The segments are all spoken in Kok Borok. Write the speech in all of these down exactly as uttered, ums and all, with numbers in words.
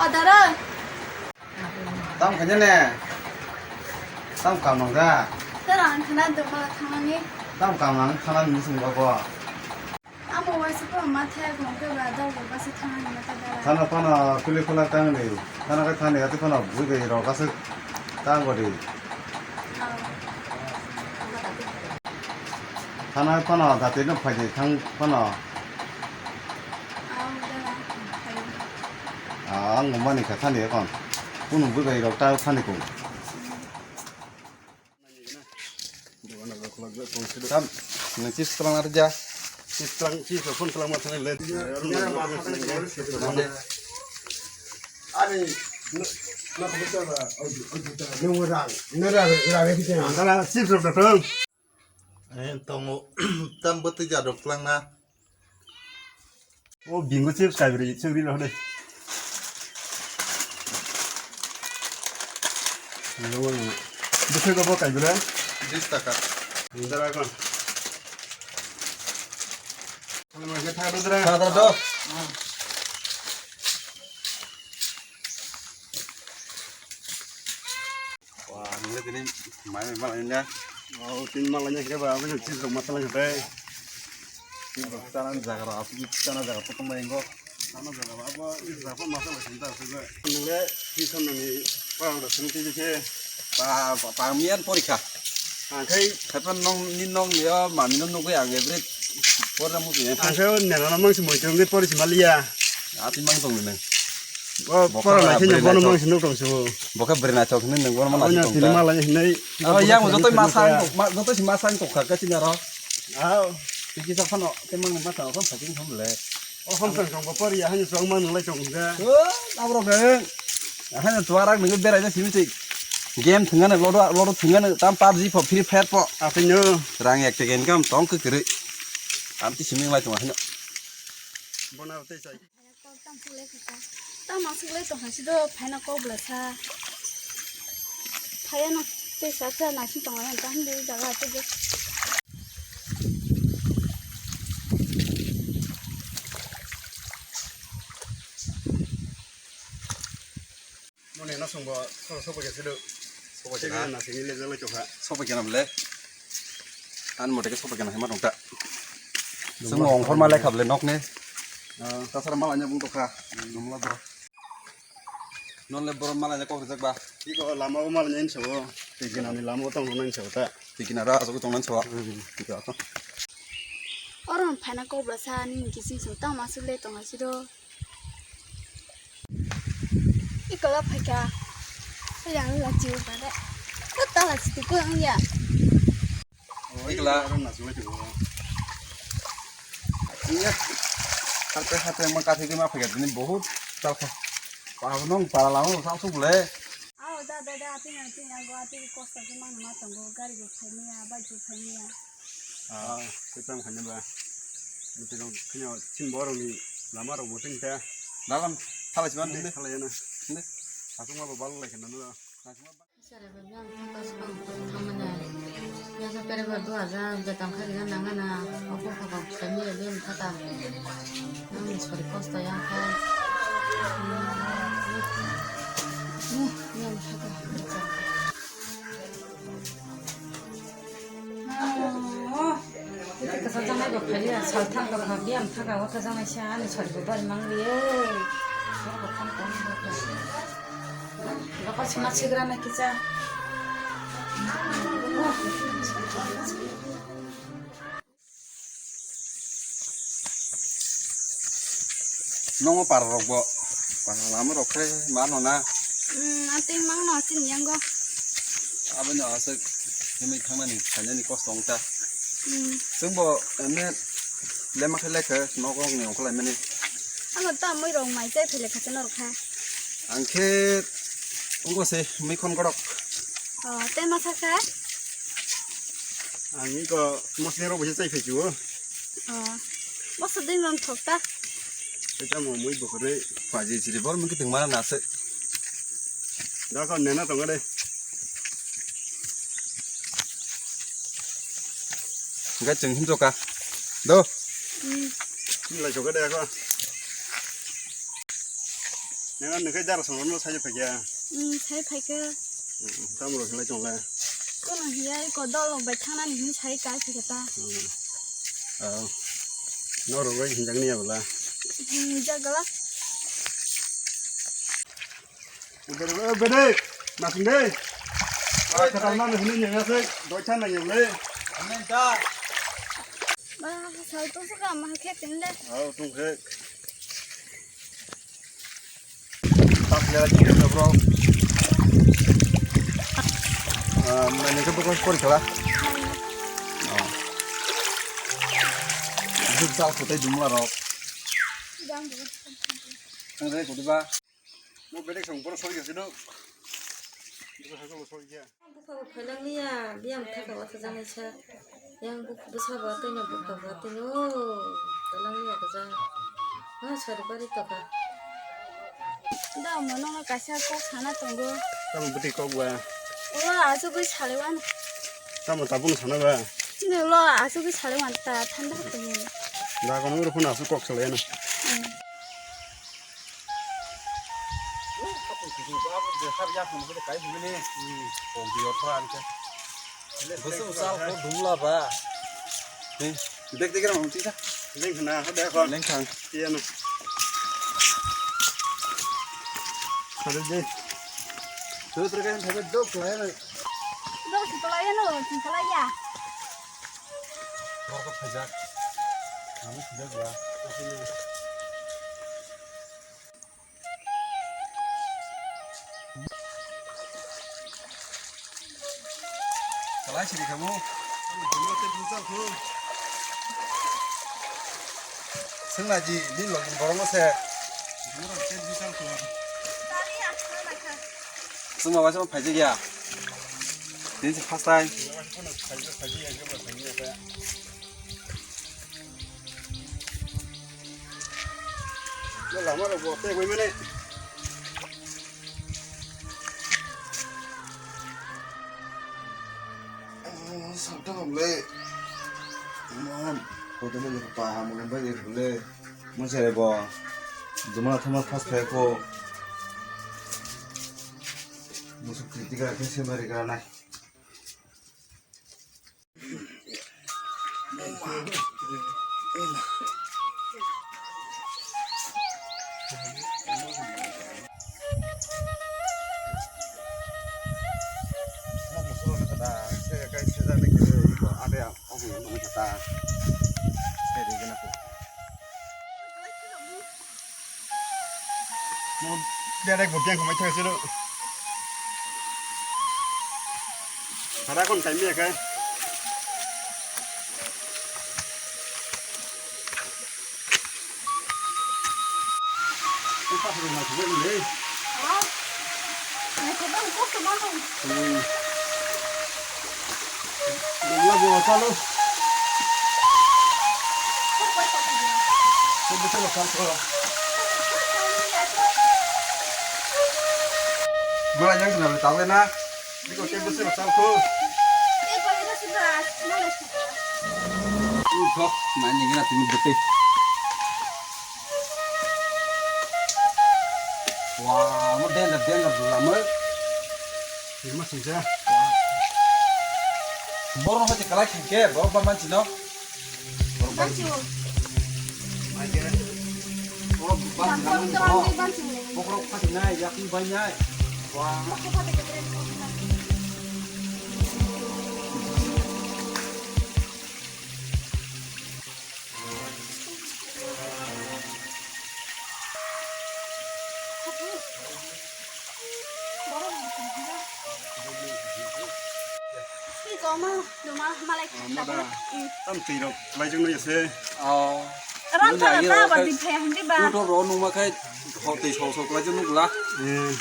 Dara. Tam kanya ne? Tam kam nang da? Dara ang khana dum mala thangnani. Tam kam nang khana ni sung ba bo. Amo waisa pura mathe gongke ba dal ba basi thangani mata dara. Thana phano kuli khulak tangni. Thana khe thani ati phano bui bai rok aswk tang godi. Thana phano dati no phaidi thang phano. Aw, dara. Ah, ang mani kha thani kon. Kunu bui bai rok ta thani ko. Tam, nang chips twlang na rwja. Chips twlang, chips phone twlang ma thang le. Ani, no, no, no, no, no, rang, no, rang, rang, rang, rang. Dala chips rok thang. Eh, tongo, tam bwtwi ja rok twlang na. O bingo chips kaibri chwngri rw de. Bwswk bo kaibri? Bis taka. Dara kon. Tha da do. Wa, nungle tini mai mai malai na. Oh, tin malai na khe ba, aboni chips rok masala khe. Chips rok chana jaga rok, asli chana jaga rok tongmai ingo. Chana jaga rok, abo, chips rok masala khe ta asli. Nungle, chips rok nani, pa, rok sini tini khe. Pa, pa, pa, miyan porikha. Ah, khai. Khapan nong, ni nong ni, oh, mami no nugui ang every. Porna musi. Ah, khai, nana na mangsi moi tong, pori si malia. Ati mang tong ni. Bo, pora lai khe bono mang si nuk tong si bo. Bo khe bwrwi naithok hinwi nwng bono mana tong tini ta. Malai hinwi. Abo yang jotoi ma sang tong, ma, jotoi si ma sang tong kha khe chini aro. Aw. Tiki sa phano, tei mang ma tong, phano saking thum le. O hom sang tong bo pori ya, hani song mang lai tong kha. O, abro khe. Ahai tuarak nungwi berai ja simi tik. Game thwngano, lodo, lodo thwngano, tam pubg pho, Free Fire pho. Atino. Rang ek teke income tong khe kwrwi. Tam ti simi lai tong ahino. Bona tei sai. Tamo suklai tongkha sido phaina kok bwlasa. Phaiya no tei sa cha naising tonglai ang ta hwnwi jaga tei. Mone na songbo soro sopo khe sido. Sopo khe na. Sega na sini le jalo chokha. Sopo khe na bole. An mote khe sopo khe na hema tongta. Semo ongkhor ma lekha bole nok ne. Ah. Tasara mala nya bung tokha. Nomla bro. Non le bro mala nya kok rijak ba. Iko lama o mala nya insa bo. Tikina ni lama o tong nang sa ta. Tikina ra asok tong nang sa. Hmm. Iko ako. Oron phaina kok bwlasa ni kising song tang ma suk le tong asido. Ikola phaikha. Yang la chiu ba de. Ko ta la chiu ko ang ya. Ikla. Iya. Hate hate ma kathi ma phaikha ni bahut ta kha. Pa nong para la nong sa su le. Ao da da da ating ating ang go ating kosto ke mang ma tong go gari go khai ni ya, bike go khai ni ya. Ah, kwcham khaina ba. Bwtwi rok kheno chin borok ni lama rok bo teng ta. Dalam thalai siman dine. Thalai na. Dine. Asung ma ba bal lai khana no. Sare ba yang ta ka song ko thamane. Ya ka pere ba dua ja ga tang kha ga nang na. Opo kha ba khani ya bem kha ta. Nang sori kosto ya kha. Ni ya kha ta. Oh, ito kasajanai bo khali, salthang bo kha, biyang thaka o kajanai sa, ani sori bo bari mang liye. Bor bo kham kham bo kha. Bako sima sigra na kisa. Nongo para rok bo, para lama rok khe mano na. Hmm, atwi mangno chini yango. Aboni aswk himwi thangnani, khainani kosto wng ta. Hmm. Chwngbo emne lema khe lekhe nogo wngni ongkhorlaimani. Ano ta mui rok mai chai phai lekha chwng norok kha. Ang khe wngbo se mui khon gorok. Oh, tei masa kha? Ang iko mosni rok bo se chai phai chuo. Oh, boso ding rom thok ta. Tei tamo mui bukhurwi paji chiri bor mungki tong mana nase. Dako nena tongo de. Gai cheng him joka. Do. Hmm. Lai joka de ako. Nang ani khe dara song no sai phai khe. Hmm, sai phai khe. Hmm, tamo rok hinlai tong le. Kono hiya ko dol rok bai thang nani hin sai kai phai khe ta. Hmm. Oh. No rok bai hinjak ni ya bala. Hmm, hinjak gala. Bede, bede, nasing de. Oi, kata mana hini nyanga se, doi chan na nyang le. Amen ta. Ba, sai to suka ma khe tin de. Oh, tung khe. Tak ya, kita bro. Ah, mana ke bukan kori kala. Oh. Itu tak kotai jumlah rok. Jang dulu. Tang dai kotai ba. Mo bedek song boro sori gasi no. Boro sori gasi no. Bwkha bo phailangya, biyang thaka wathajaknaisa. Yang bwkha bo tei no bwkha bo tei no phailangya kwchang. Ha, sari bari toka. Da, mo nono kaisa kok sana tongo. Tamo bwtwi kok ba? Ulo asugwi saliwan. Tamo tabukno sana ba? Chini ulo asugwi saliwan ta thanda tongo. Da, kono uro phano asuk kok salai ano. Hmm. Bwswk sal ko dumla ba. Dek dek rang tisa. Leng khna ha de kon. Leng khang. Iya na. Ada de. Tu terkait ada dok lah ya. Dok setelah ya no, setelah ya. Rokok saja. Kamu sudah gua. Kalai siri kamu. Sengna ji, ni login borong se. Sengma waisa phai ya. Din se first time. Lama rok bo tei goi mene. Sabta hamle. Man, koto mene pa hamle bai de le. Mo sere bo. Dumana thama first time ko. Musu kritika ke se mari kara nai. Mo direct bo biyang khamai thang sino. Hara kon kaimi ya kai. Ko pa ro ma thang le. Ah. Ai ko ba ko ko ma ko. Hmm. Dongla bo chalo. Ko bo chalo chalo. Mala yang sana le tawle na. Iko te bo chalo chalo ko. Uthok na ni gina tini bete. Wah, mo danger danger lama. Firma singsa. Borok no hoite kalai khingke, borok ba manchi no. Borok ba manchi. Manchi. Borok ba manchi. Borok ba manchi. Borok phatinai, yakni bainai. Wah. Twi koma, duma, malai. Ah, mada. Hmm. Tam twi rok, lai jong nai se. Oh. Ram nuna thara ye ta rok ba khai di phaya hindi ba. YouTube ro numa khai, ho twi so so lai jong nukla. Eh.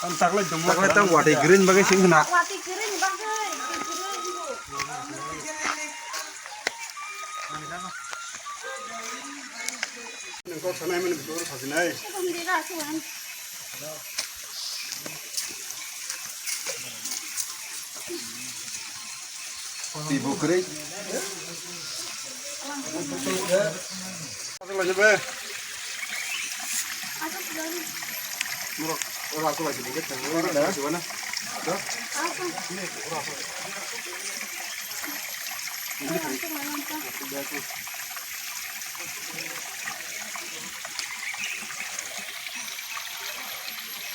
Tam tak lai dum. Tak lai tam wati green bagai sing na. Wati green bagai, green. Nang kok sanai mani betul sasinai. Tibo kering. Asal aja be. Norok ora aku lagi dikit kan. Ora aku lagi mana? Dah.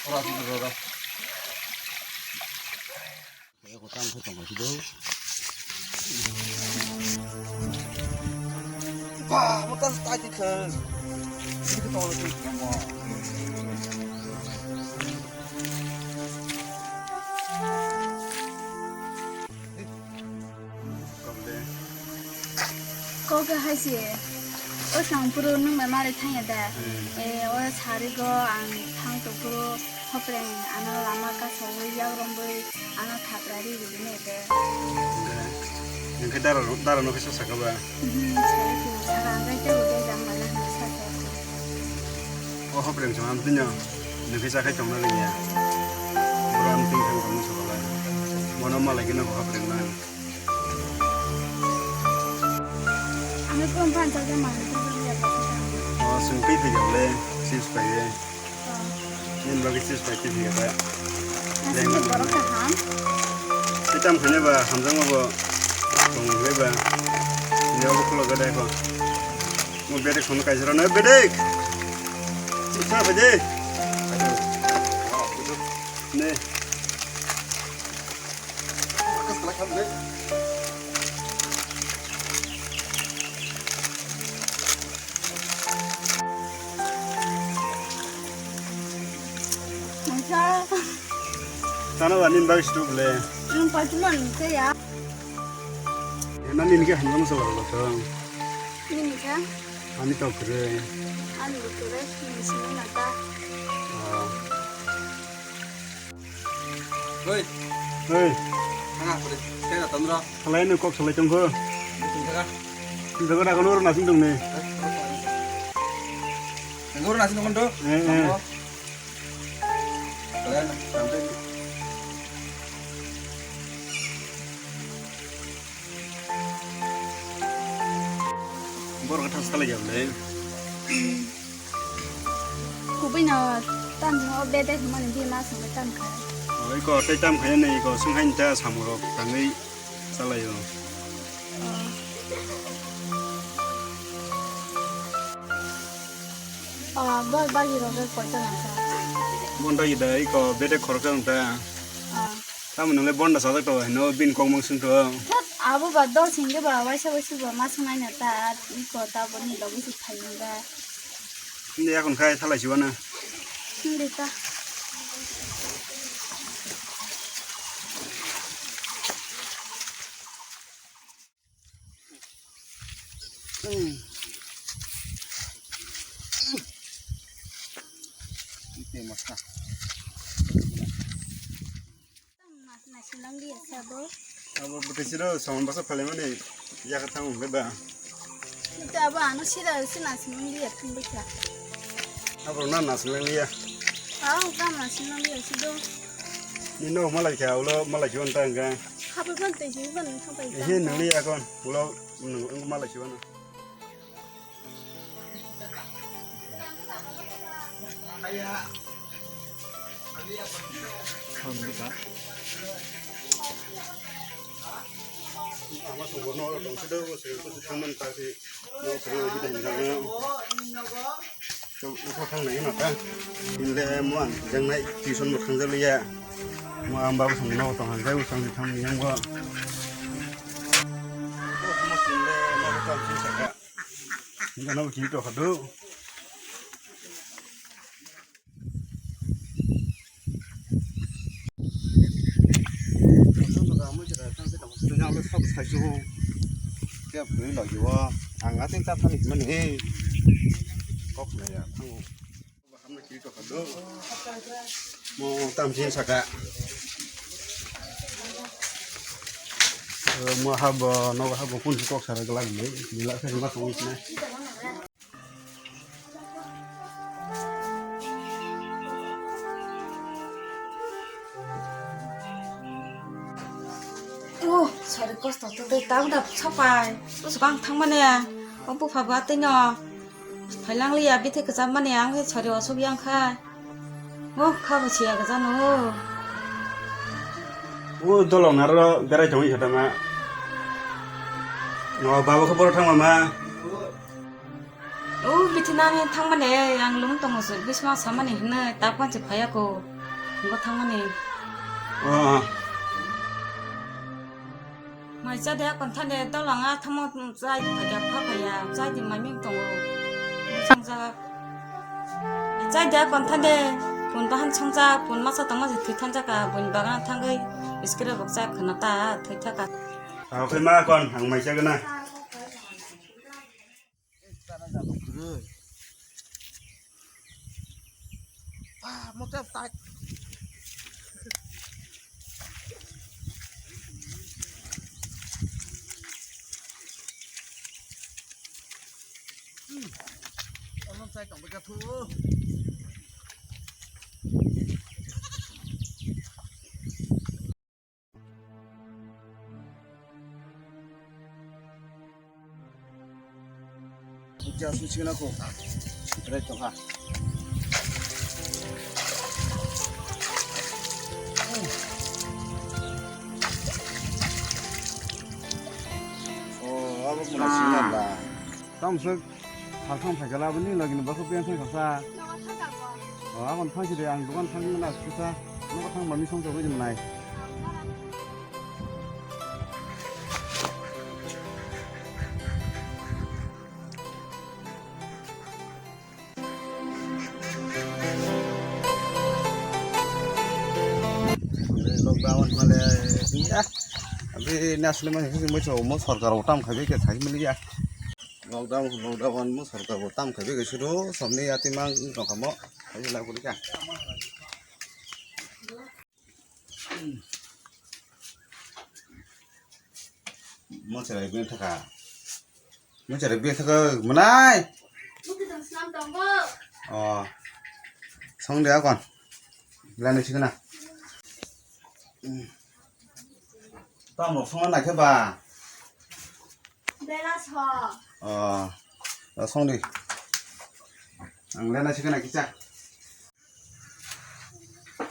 Ora aku ora. Ba, mo tas ta ki khe. Ki to to. Kok hai se. O sang puro nung bai mari thang ya da. Hmm. E, o sari go ang thang to puro. Hopreng ano lama kasawi yak romwi ano thapra ri ri ne te. Hwnkhe dara, dara no kisa saka ba? Mhm, sai tu, saka ang kai tebo de jang mana hwnwi sa sa. O hopreng chwng amtwino nwng khe chakhai tongna rwngya. Boro amtwng thang tongwi sokolai. Bono malai kheno hopreng man. Ano pon phan chajakmani tei bini yapha se tang. O, chwng twi phaijak le, chips pai de. Nini bagwi chips pai twi phaikha da. Aswk borok kaham. Tei tamo khainai ba hamjakma bo tong hwnwi ba. Nini obo khulok gada kho. Mo bedek sono kaisa rw na bedek. Chips pai de. Ne. Tano ba nini bagwi stok le. Nwng paithaman nungkhe ya. Nani nini khe hamjakma se borok tong. Nini khe? Ani tok kwrwi. Ani bo kwrwi, nini simi na ta. Ah. Oi. Oi. Thanga kore. Thanga tamra. Khalai no kok salai tongkho. Tung thanga. Tung thanga, nago noro nasing tong ne. Noro nasing tong do. Eh, eh. Khalai na, tamra. Borok thang salai ya le. Kubui no tam jing o bebek mani di ma song tam kha. O iko tei tam kha ne iko sung hain ta samung rok tangwi salai o. O bor bagi rok koi ta nang sa. Mon ta ida iko bebek khorok ta nang ta. Tamo nwngle bonda sajak to hino bin kok mung sung to. Thot, abo ba dol singke ba waisa waisa ba ma sung aina ta, iko ta boni logi si phai nang ga. Hindi akon khai thalai si wana. Hindi ta. Ite masa. Nasinang liya sabo. Abo bwtwi siro saman basa phalimani yakha thang hwnkhai ba. Ito abo ano sira se nasinang liya thang bwkha. Abo na nasinang liya. Aw, kam nasinang liya sido. Ni no malai kha ulo malai kha onta hwnkhai. Hapai ban tei jiban thang pai. Ehe nang liya kon ulo nang malai kha na. Inle mo ang jangnai tuition bo thangjaliya. Mo ang babu song no tong hangkai usang di thang yang bo. Mo sinle mo ko kam sing saka. Gana bo kiri to khadu. Kok na ya thango. Mo tamsin saka. Mo habo, nogo habo kun kok sara glak ni. Nila khe ma tong isna. Oh, sorry, kosto to dei, tau da sapai. Bus bang thang mane. O bupha ba tei no. Phailang liya bithi kwcham mani ang he sori osuk yang khai. Oh, kha bo siya kwcham no. O dolong naro berai tongwi kha tama. O babo khe boro thang mama. O bithi nani thang mani ang lum tongo se bisma samani hwnwi ta phan se phaya ko. Ngo thang mani. O. Mai cha de kon than de dolong a thamo chai di phaya pha phaya chai di mai mim tongo. Song ja. Chai de kon than de pun bahan song ja pun masa tongma se thwi than ja ka bun bagan thangwi iskre bok cha khna ta thwi tha ka. Oke ma kon ang mai cha gana. Hujja sui sui na ko. Rai tong ha. Oh, abo kuna sui na ba. Tam sui. Saltham phaikhala aboni lagini bakho biyang thang khasa. Nogo thang tangbo. O, aboni thang sidi ang dukan thang mani kisa. Nogo thang mani song togwi mwnai. Lockdown male ya. Abi nasle mani kisi mo sorkar o tam khabe ke thai mali ya. Lockdown, lockdown mo sorkar bo tam khai bege suru somni yati mang tong kamo khai la kuli ka. Mo cherai bini thaka. Mo cherai bini thaka mwnai. Muti tong snam tongo. Oh. Song de akon. Lani sikna. Tamo song na khe ba. Bela so. Oh, da song di. Ang lena sikana kicha.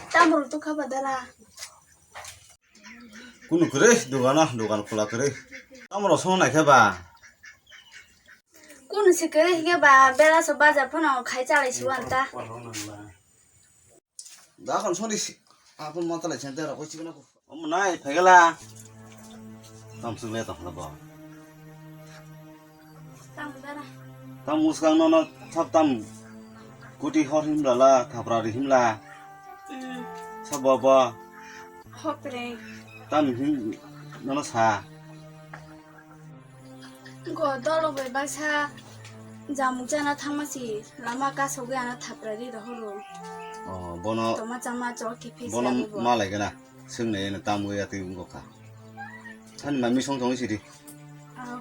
Tamro to khaba dara. Kunu kre dogana, dogan khula kre. Tamro song na khe ba. Kunu sikre hige ba bela so bajar phano khai chalai siwanta. Da kon sori si. Apa mata lai chan tera koi chikna ko. Om nai phagela. Tam sung le tam na ba. Tam dara. Tam muskang no no thap tam. Kuti hor him la la thapra ri him la. Hmm. Sa ba ba. Hopre. Tam him no no sa. Go dolo bai baksa jamuk jana thangma si lama kasogwi ano thapra ri rohoro. Oh, bono toma chama chok khe phesi bono abo bo. Ma lai gana. Sung nai na tam gwi ati wngkha. Thani mami song thong sidi. Ah,